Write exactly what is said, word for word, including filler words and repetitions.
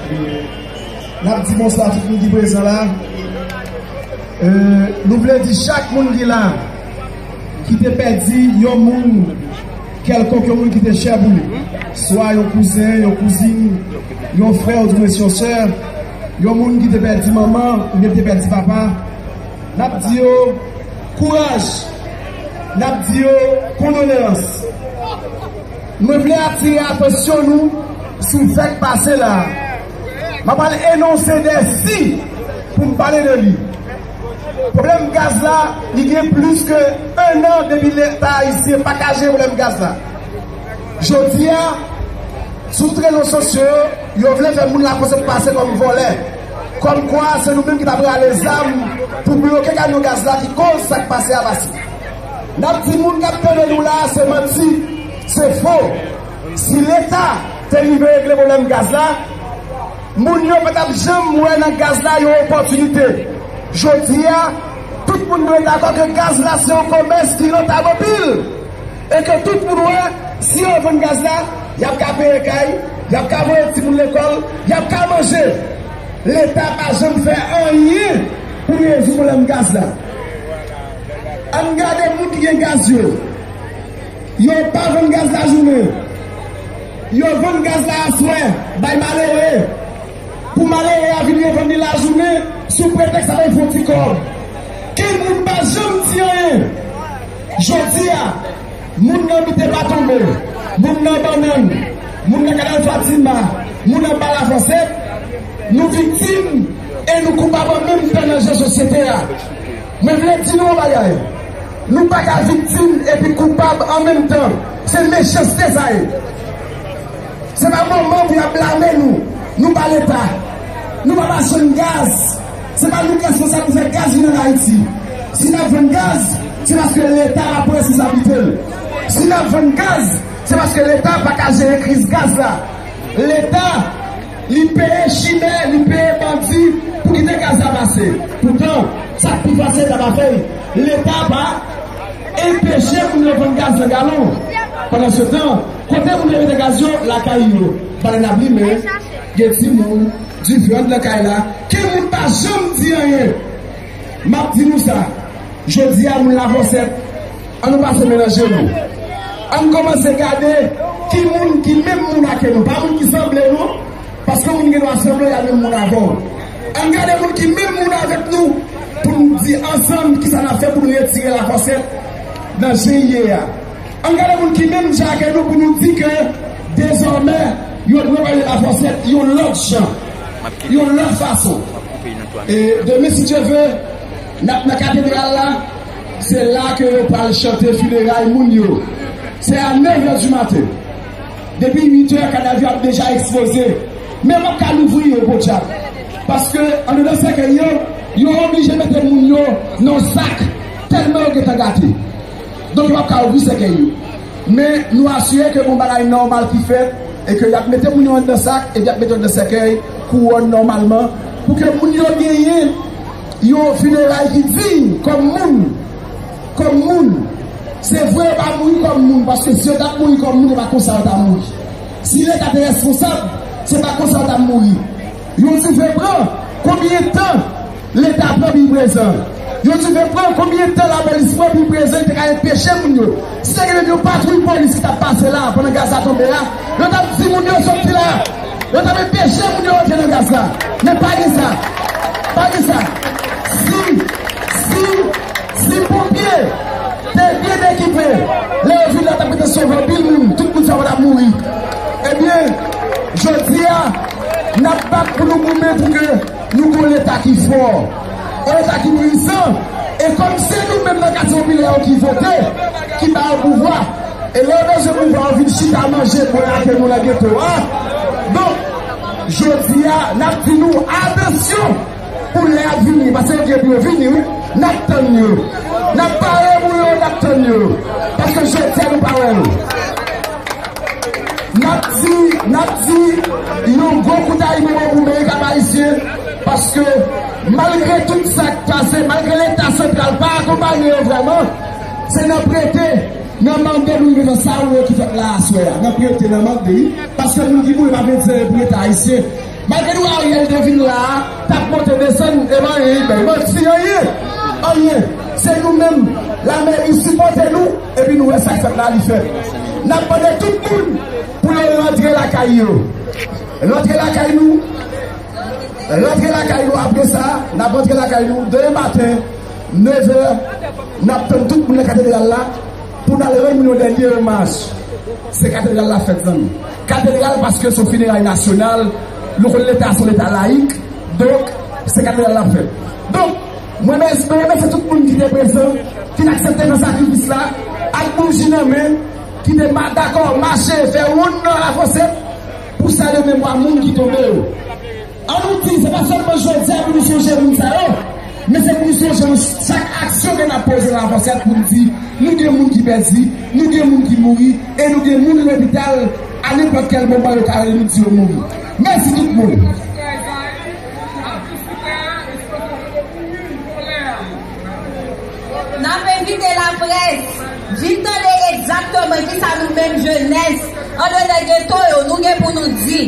N ap di bonswa tout moun ki prezan la. Euh, nou vle di chak moun ki la, ki te pèdi yon moun kèlkonk, yon moun ki te chè pou li, swa yon kouzen, yon kouzin, yon frè, oudimwens yon sè, yon moun ki te pèdi manman oubyen te pèdi papa, n ap di yo kouraj, n ap di yo kondoleyans. Mwen vle atire atansyon nou sou fèk pase la a. M ap al enonse de si pou m pale de li. Pwoblèm gaz la, li gen plis ke en an depi Leta ayisyen pa ka jere pwoblèm gaz la. Jodi a, sou tout rezo sosyo yo, yo vle fè moun Lafòsèt pase kòm vòlè. Kòmkwa se nou menm ki t ap rale zam pou bloke kamyon gaz la ki koz sa k pase a pase. N ap di moun k ap tande nou la a, se manti, se fo. Si Leta te rive regle pwoblèm gaz la, moun yo pa t ap janm wè nan gaz la yon opòtinite. Jodi a, tout moun dwe dakò ke gaz la se yon komès ki rantab anpil. E ke tout moun wè, si yo vann gaz la, y ap ka peye kay, y ap ka voye timoun lekòl, y ap ka manje. Leta pa janm fè anyen pou rezoud pwoblèm gaz la. Ann gade moun ki gen gaz yo. Yo pa vann gaz lajounen. Yo vann gaz la aswè, bay malere. Pou malere a vin revann li lajounen sou pretèks sa bay fon ti kòb. Ken moun pa janm di anyen. Jodi a, moun nan Bite pa tonbe, moun nan Bannann, moun nan Kanal Fatima, moun nan Ba Lafòsèt, nou viktim e nou koupab an menm tan nan je sosyete a. Mwen vle di nou yon bagay. Nou pa ka viktim epi koupab an menm tan. Se mechanste sa ye. Se pa moman pou y ap blame nou. Nou pa Leta. Nou pa masann gaz. Se pa nou k responsab pou fè gaz vin ann Ayiti. Si n ap vann gaz, se paske Leta pa pran responsablite l. Si n ap vann gaz, se paske Leta pa ka jere kriz gaz la. Leta, li peye chimè, li peye bandi pou kite gaz la pase. Poutan, sa k pi fasil Leta pa fè l. Leta pa enpeche moun yo vann gaz nan galon. Pandansetan, kote moun yo mete gaz yo? Lakay yo. Bannann ap limen, gen timoun, dife anndan kay la. Ken moun pa janm di anyen? M ap di nou sa. Jodi a, moun Lafòsèt, ann nou pase men nan je nou. Ann kòmanse gade ki moun ki menm moun ak nou, pa moun ki sanble nou, paske moun gen dwa sanble y a menm moun avè w. Ann gade moun ki menm moun avèk nou pou n di ansanm kisa n ap fè pou n retire Lafòsèt nan je l ye a. Ann gade moun ki menm jan ak nou pou nou di ke dezòmè yo dwe pale Lafòsèt yon lòt jan, yon lòt fason. E demen, si Dye ve, n ap nan katedral la, se la ke yo pral chante fineray moun yo. Se a nèf è di maten. Depi uit è, kadav yo ap deja ekspoze. Men m ap ka louvri yo, podyab. Paske, anndan sèkèy yo, yo oblije mete moun yo nan sak, tèlman yo gentan gate. Donk, yo p ap ka ouvri sèkèy yo. Men, nou asire ke gon bagay nòmal ki fèt, e ke y ap mete moun yo anndan sak, epi y ap mete yo anndan sèkèy, kouwòn nòmalman, pou ke moun yo genyen yon fineray ki diy kòm moun. Kòm moun. Se vre, yo pa mouri kòm moun, paske si yo t ap mouri kòm moun, se pa konsa yo t ap mouri. Si Leta te responsab, se pa konsa yo t ap mouri. Yon dife pran, konbyen tan Leta pran pou l prezan? Yon dife pran, konbyen tan lapolis pran pou l prezan, li te ka enpeche moun yo? Si te gen menm yon patwouy polis ki t ap pase la pandan gaz la tonbe a, yo t ap di moun yo soti la. Yo t ap enpeche moun yo rantre nan gaz la. Men pa gen sa. Pa gen sa. Si, si, si ponpye te byen ekipe, lè yo vin la, t ap gentan sove anpil moun. Tout moun sa yo t ap mouri. Ebyen, jodi a, n ap bat pou nou goumen pou ke nou gen yon Leta ki fò, yon Leta ki pwisan. E kòm se nou menm nan katye popilè yo ki vote, ki ba yo pouvwa, e lè yo bezwen pouvwa, yo vin chita manje, bwè ak nou nan geto a. Donk, jodi a, n ap di nou, atansyon pou lè y ap vini, paske yo gen pou yo vini, wi. N ap tann yo. N ap pare pou yo, n ap tann yo. Paske jodi a, nou pa wè yo. N ap di, n ap di yon gwo kout ayibobo pou meri Kap Ayisyen, paske malgre tout sa k pase, malgre Leta santral pa akonpaye yo vrèman, se nan prete, nan mande nou rive nan sa ou wè ki fèt la aswè a. Nan prete, nan mande, wi. Paske moun ki mouri pa vle di anyen pou Leta ayisyen. Malgre nou Ariel te vin la a, t ap monte desann, e pa anyen li bay. Manti, anyen. Anyen. Se nou menm, lameri sipòte nou, epi nou wè sa k fèt la, li fèt. N ap mande tout moun pou yo rantre lakay yo. Rantre lakay nou. Rantre lakay nou apre sa, n ap rantre lakay nou demen maten, nevè, n ap tann tout moun nan katedral la pou n al rann moun yon dènye omaj. Se katedral la fèt, zanmi. Katedral, paske se yon fineray nasyonal, nou konn Leta se yon Leta layik, donk, se katedral la fèt. Donk, mwen mèsi, mwen remèsye tout moun ki te prezan, ki t aksepte fè sakrifis la, ak bouji nan men, ki te ma-, dakò mache, fè wonn nan Lafòsèt, pou salye memwa moun ki tonbe yo. An nou di, se pa sèlman jodi a pou nou sonje moun sa yo, men se pou nou sonje chak aksyon ke n ap poze nan Lafòsèt pou n di, nou gen moun ki pèdi, nou gen moun ki mouri, e nou gen moun lopital, a nenpòt kèl moman yo ka rele nou di yo mouri. Mèsi tout moun. N ap envite laprès vin tande egzakteman kisa nou menm jenès andedan geto yo nou gen pou nou di.